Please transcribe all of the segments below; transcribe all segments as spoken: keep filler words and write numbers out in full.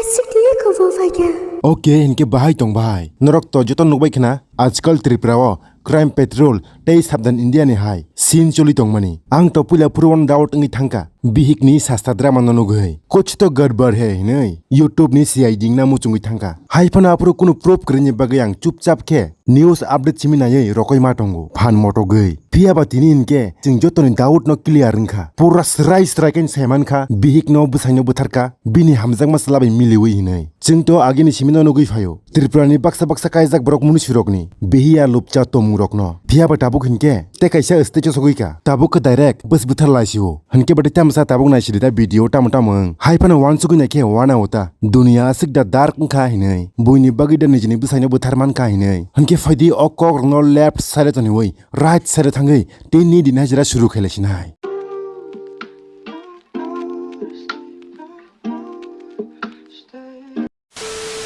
Sidi kubu phaikha. Oke, hinkhe bahai tong bahai. Norok to joto nukbai khna, ajkal Tripura o Crime Patrol tei Sabdhan India ni hai scene choli tongmani. Ang to puila phuru uano doubt wngwi thangkha. Bihik ni sasta drama no nugwi. Kuch to gadbad hai hinwi YouTube ni C I D wngna muchungwi thangkha. Hai phano aphuru kunu proof kwrwini bagwi ang chupchap khe news update simi naiwi rokoi ma tongo, phan motogwi. Phiya ba tini hinkhe chwng jotoni doubt no clear wngkha. Pura srai srai khe sai mankha, bihik no bwsai no bwtharkha, bini hamjakma chwla bai miliwi hinwi. Chwng to agini simi no nugwi phaio. Tripura ni baksa baksa kaijak borok munusirokni bihiya lupcha tomung rokno. Phiya ba tabuk hinkhe tei kaisa stage o sogwi kha. Tabuk khe direct bwsai bwthar lai sio. Hinkhe bwtwi tamsa tabuk nai sidi da video tamo tamo wng. Hai phano uansugwi nai khe uana uta. Dunia aswk da dark wngkha hinwi. Buini bagwi da nijini bwsaino bwthar mankha hinwi. Hinkhe phaidi o kok rokno left side o toniwi right side o thangwi tei nini din hajira suru khailai sinai.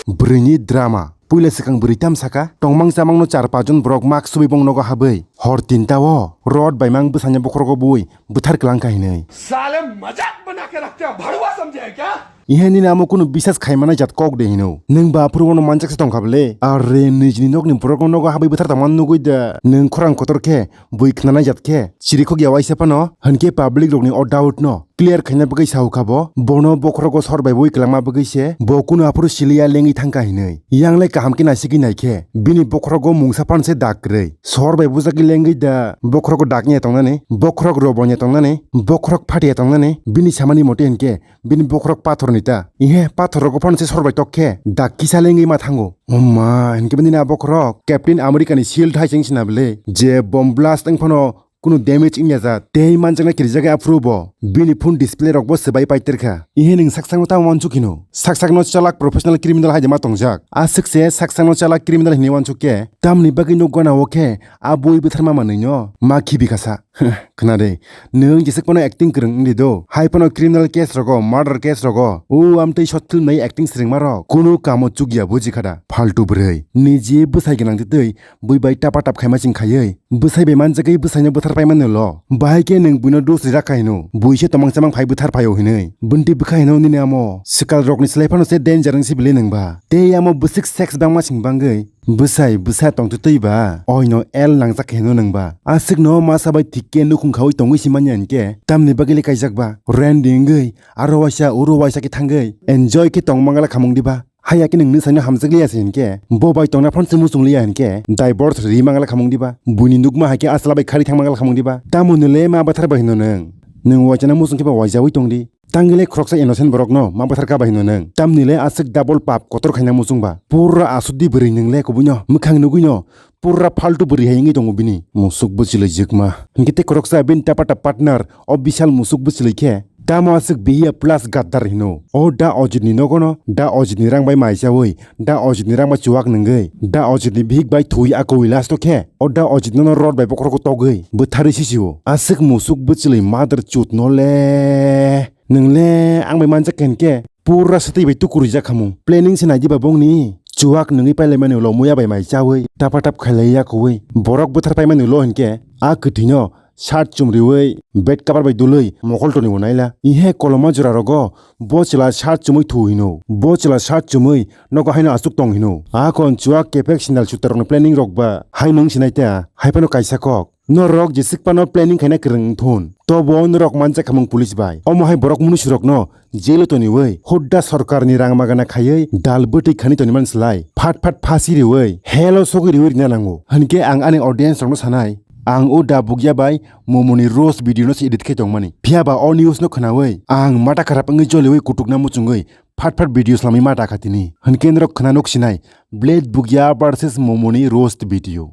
Bwrwini drama. Puila swkang bwrwi tam saka, tongmang chamangno char pachjon borok mak subui bong nogo habwi. Hor tinta o, rod bai mang bwsanya bokhorogo bui, bwthar kwlangkha hinwi. साले मजाक बना के रखते हो, भड़ुआ समझे है क्या? Ihe nini amo kunu bisas khaimana jat kok de hino. Nwng ba aphuru uano manjak se tongkha bwle. Are nijini nokni borokno nogo habwi bwthar tongma nugwi da. Nwng khorang kotor khe, bui khnanai jat khe, chirikhok ya waisa phano, hinkhe public rokni o doubt no clear khaina bagwi sao kha bo, bono bokhorogo sor bai bui kwlangma bagwi se, bo kunu aphuru siliya lengwi thangkha hinwi. Yang le kaham khe naisigwi naikhe, bini bokhorogo mungsa phan se dak kwrwi. Sor bai bujagwi lengwi da, bokhorogo dak nya tongnani, bokhorok robo nya tongnani, bokhorok phatia tongnani, bini samani mote hinkhe, bini bokhorok pathorni ta. Ihe pathor rogo phan se sor bai tok khe, dak kisa lengwi ma thango. Omma, hinkhe bini na bokhorok, Captain America ni shield hai cheng sina bwle, je bomb blast wng phano, kunu damage wngya jat. Tei manjaknai kirijak ya aphuru bo. Bini phone display rok bo swbai paiterkha. Ihe nwng saksakno tamo uansuk hino. Saksakno chalak professional criminal hai de ma tongjak. Aswk se saksakno chalak criminal hinwi uansuk khe. Tamni bagwi nuk gana o khe a bui bwtharma manwi no ma khibi kha sa. Khna de. Nwng jeswk phano acting kwrwng wngdi do. Hai phano criminal case rogo, murder case rogo. O amtwi short film nai acting swrwngma rok. Kunu kamo chukya buji kha da. Faltu bwrwi. Niji bwsai gwnang twi twi bui bai tapa tap khaima ching khaiwi. Bwsai bai manjagwi bwsaino bwthar paimani ulo. Bahai khe nwng buino dos rijak kha hino. Bui se tomang chamang phai bwthar phaio hinwi. Bwntwi bwkha hino nini amo. Swkal rokni slai phano se danger wngsi bwle nwng ba. Tei amo bwswk sex bangma sing bangwi. Bwsai bwsa tongtwtwi ba. Oino L nangjak kha hino nwng ba. Aswkno masa bai thik khe nukhung khaui tongwi si manya hinkhe. Tamni bagwi le kaijak ba. Rendi wngwi. Aro waisa uro waisa khe thangwi. Enjoy khe tong mangala khamung diba. Haya khe nwng nwsaino hamjakliya se hinkhe, bo bai tongna phano se muchungliya hinkhe, divorce ri mangala khamung diba? Buini nukma hai khe asla bai khari thang mangala khamung diba? Tamoni le ma bwthar bai hino nwng? Nwng waisano muchung khe ba waijaui tongdi. Tangwi le khoroksa innocent borokno ma bwthar ka bai hino nwng? Tamni le aswk double pap kotor khaina muchung ba. Pura asudi bwrwi nwng le kubuino, mwkhang nugwino, pura faltu bwrwi hai wngwi tongo bini. Musuk bwchwlwi jwkma. Hinkhe tei khoroksa bini tapa tap partner, o bishal musuk bwchwlwi khe. Tamo aswk bihiya plus gaddar hino. O da Ojit ni nogono, da Ojit ni rang bai maichaui, da Ojit ni rang bai chuwak nungwi, da Ojit ni bihik bai thwi akoui last o khe, o da Ojit no rod bai bokhorogo togwi, bwtharwi sisio. Aswk musuk bwchwlwi mother chut no le. Nwng le ang bai manjak khe hinkhe, pura swtwi bai tukurijak khamung. Planning se nai diba bongni? Chuwak nungwi pailaimani ulo muya bai maichaui, tapa tap khailai yakoui, borok bwthar paimani ulo hinkhe, a kwthwino, shirt chumriui, bed cover bai dului, mokol tonibo naila. Ihe koloma jora rogo, bo chwla shirt chumui thu hino. Bo chwla shirt chumui, nogo haino aswk tong hino. A kon chuwak kephek sandal juta rokni planning rok ba, hai nwng sinai ta, hai phano kaisa kok. Norok jeswk phano planning khaina kwrwng wngthun. Tobo norok manjak khamung police bai. Omo hai borok munusu rokno, jail o toniui, hudda sorkar ni rang magana khaiui, dal bwtwi khani toniman slai, phat phat phasi riui, hell o sogwi riui rina nango. Hinkhe ang ani audience rokno sanai, ang o da bugya bai momoni roast video no se edit khai tongmani. Phiya ba o news no khnaui, ang mata kharap wngwi joliui kutukna muchungui, phat phat video slamwi mata kha tini. Hinkhe norok khna nuk sinai, Blade bugya versus momoni roast video.